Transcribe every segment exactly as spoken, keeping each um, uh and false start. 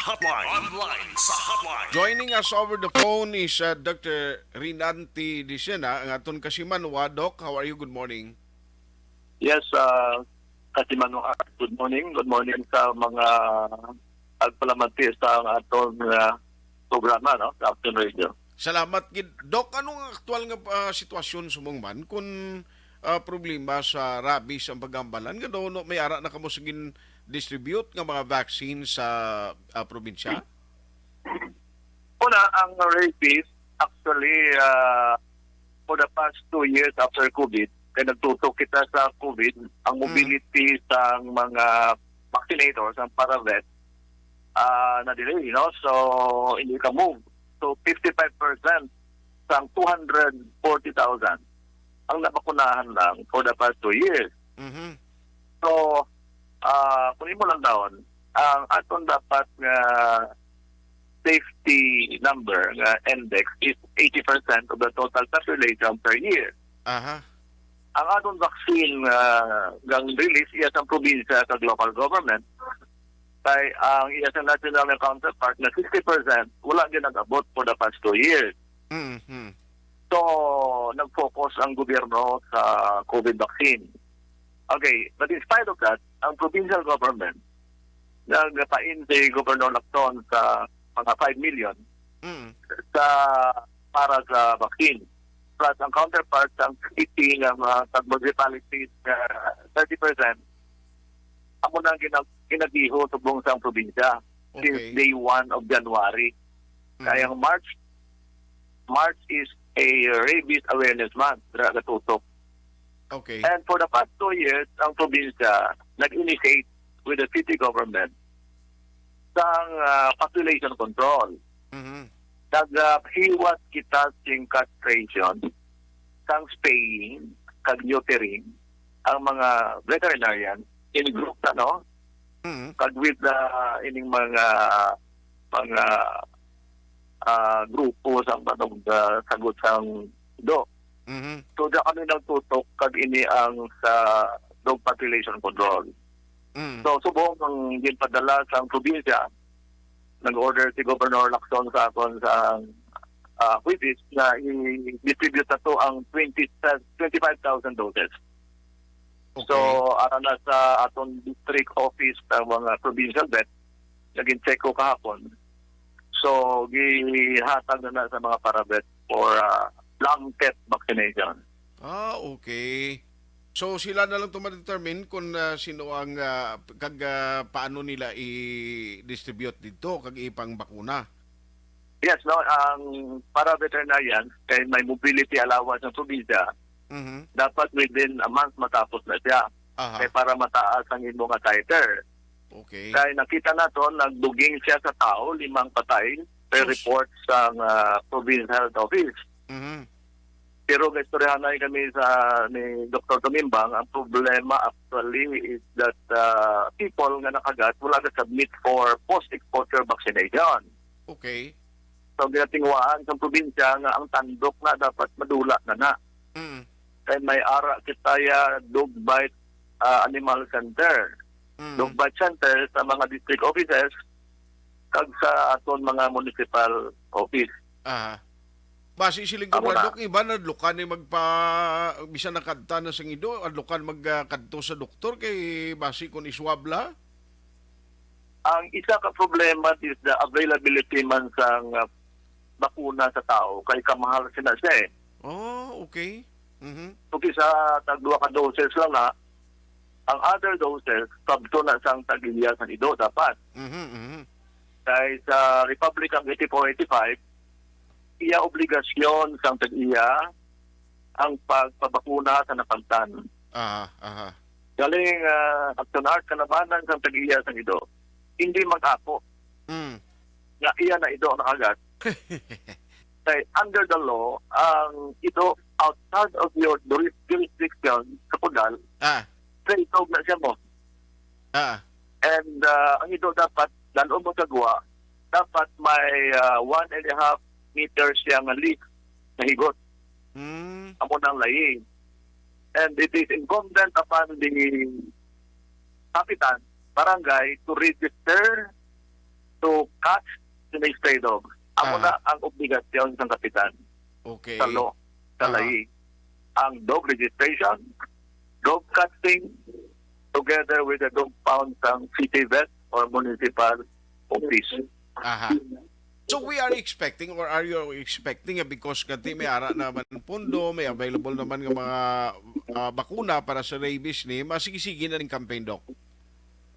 Hotline. Online sa Hotline. Joining us over the phone is uh, Doctor Rinanti Dicena, ang aton kasimanwa. Doc, how are you? Good morning. Yes, uh, kasimanwa. Good morning. Good morning sa mga agpalamati sa aton uh, programa, no, sa Afternoon Radio. Salamat gid. Doc, ano ang aktual nga ah, sitwasyon sa man kung ah, problema sa rabies ang paghambalan? Nga daw no, may ara na kamo sa gin-distribute nga mga vaccine sa ah, probinsya? Una, ang rabies, actually, ah, for the past two years after COVID, kay nagtutok kita sa COVID, ang Mm. mobility sa mga vaccinators, ang paravet, ah, na-delay, no? So, hindi ka move. So, fifty-five percent sang two hundred forty thousand ang nabakunahan lang for the past two years. Mhm. So, ah, kung imo lang daw, ang aton dapat nga safety number nga index is eighty percent of the total population per year. Aha. Ang aton vaccine uh, nga release iya sa probinsya sa local government kay ang iya sa national nga counterpart na sixty percent wala gyud nag-abot for the past two years. Mhm. So, nag-focus ang gobyerno sa COVID vaccine. Okay, but in spite of that, ang provincial government, nagpain si Governor Lacson sa mga five million Mm. sa para sa vaccine. Plus, ang counterpart sa city nga mga municipalities na thirty percent, amo na ang ginag- ginagiho subong sa probinsya since Okay. day one of January. Mhm. Kaya ang March, March is a rabies awareness month, dira katutok. Okay. And for the past two years, ang probinsya nag-initiate with the city government sang ah, population control. Mhm. Naghiwat kita sing castration, sang spaying, kag neutering, ang mga veterinarian in group na, no? Mhm. Kag with the ining mga mga ah, grupo sang panog ah, sagot sang do. Mhm. So, diya kami nagtutok kag ini ang sa dog population control. Mm. So, subong ang ginpadala sang probinsya, nag-order si Governor Lacson sa akon sa ah, Huwebes na i-distribute na to ang twenty, twenty-five thousand doses. Okay. So, ara na sa aton district office sa mga provincial vet, naging check ko kahapon. So, gihatag na na sa mga paravet for ah, blanket vaccination. Ah, okay. So sila na lang to ma-determine kung ah, sino ang ah, kag ah, paano nila i-distribute dito kag ipang bakuna. Yes, no, ang para veterinarian kay may mobility allowance ng probinsya, Mhm. dapat within a month matapos na siya. Aha. Kay para mataas ang imo nga titer. Okay. Kay nakita nato nagduging siya sa tao, limang patay, per Sus. report sa ah, provincial health office. Mhm. Pero gaistoryahanay kami sa ni Doktor Tumimbang, ang problema actually is that uh, people nga nakagat wala ga-submit for post-exposure vaccination. Okay. So ginatinguhaan sa probinsya nga ang tandok na dapat madula na na. Mm. Kay may ara kita ya dog bite uh, animal center. Mm. Dog bite center sa mga district offices kag sa aton mga municipal office. Aha. Basi siling ko, Amo na. Bradley, iban adlukan ni magpa bisan nakadta na sa ngido, adlukan magkadto sa doktor kay basi kun iswab la. Ang isa ka problema is the availability man sang ah, bakuna sa tao kay kamahal sina siya eh. Oh, okay. Mhm. Kung kisa tag duha ka doses lang na, ang other doses kabto na sang tag-iya sang ido dapat. Mhm, mhm. Kay sa Republic Act eighty-four eighty-five, iya obligasyon sang tag-iya ang pagpabakuna sa napagtan. Aha, aha. Galing uh, Action Art kalabanan sang tag-iya sang ido. Hindi mag-ako Mm. nga iya na ido nakagat. Kay under the law, ang ido outside of your juris- jurisdiction sa Pudal, Ah. sa itog na siya mo. Ah. And uh, ang ido dapat, lalo mo sa guwa, dapat may uh, one and a half meter siya nga leaf na higot. Mm. Amo nang layi. And it is incumbent upon the kapitan, barangay, to register to catch the stray dog. Amo Aha. na ang obligasyon sang kapitan Okay. sa law, sa Aha. layi. Ang dog registration, dog catching, together with the dog pound sang city vet or municipal office. Aha. So we are expecting, or are you expecting, eh, because kanti may ara naman pondo, may available naman nga mga, ah, bakuna para sa rabies ni, masigig-sige na ning campaign, Doc?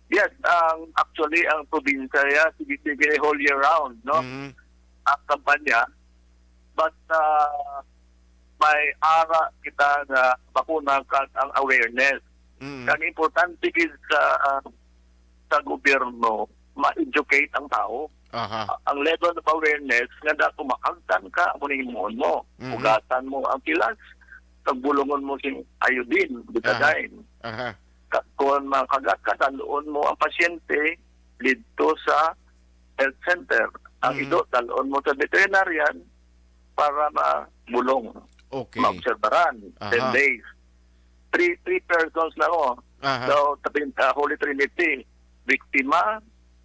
Yes, ang, actually, ang probinsya ya, sige-sige whole year round, no? Mhm. Ang kampanya. But, ah, may ara kita nga bakuna kag ang awareness. Mhm. Ang importante gid sa, ah, sa gobyerno, ma-educate ang tao. Aha. Ang level of awareness nga dapat maagtan ka, amo ning himuon mo. Mhm. Hugasan mo ang pilas, kag bulungon mo sing iodine, betadine. Aha. Ka-, kung makagat ka, dal-on mo ang pasyente didto sa health center. Ang Mhm. ido, dal-on mo sa veterinarian para mabulong, Okay. maobserbaran, Aha. ten days. Three, three persons lang, oh. Aha. So, tabi-, ah, Holy Trinity, biktima,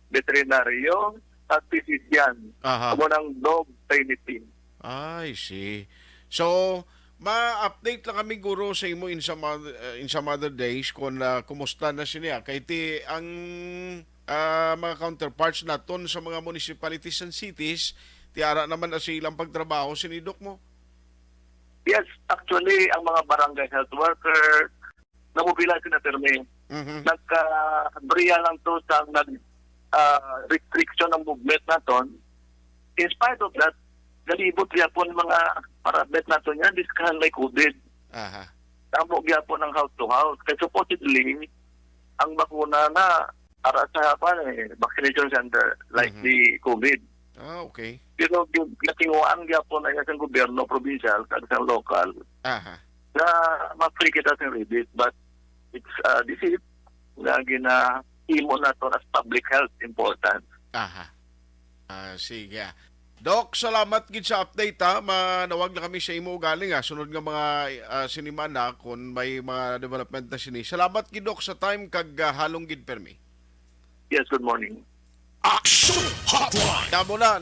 veterinaryo, at physician. Aha. Amo nang dog trinity. I see. So, ma-update lang kami, guro, sa imo in some other, uh, in some other days kung, uh, kumusta na sini, ah. Kay ti ang, ah, mga counterparts naton sa mga municipalities and cities, ti ara naman na sa ilang pagtrabaho sini, Doc, mo? Yes, actually, ang mga barangay health worker, namobilize na pirmi. Mhm. Nagka-abriya lang to sa nag, ah, restriction ng movement naton. In spite of that, galibot gyapon mga parabet naton yan, bisan may COVID. Aha. Tamo gyapon ang house to house. Kay supposedly, ang bakuna na para sa, kuwan, eh, vaccination center, like Mhm. the COVID. Ah, okay. Pero gi-, natinguhaan gyapon na sang gobyerno, probinsyal, kag sang lokal, Aha. na ma-free kita sa rabies, but it's, uh, deceit nga ginahimo naton as public health important. Aha. Ah, sige. Doc, salamat gid sa update, ha. Manawag na kami sa imo ugaling, ha, sunod nga mga, ah, sinimana kung may mga development na sini. Salamat gid, Doc, sa time kag, ah, halong gid permi. Yes, good morning. Action Hotline. Kamo na,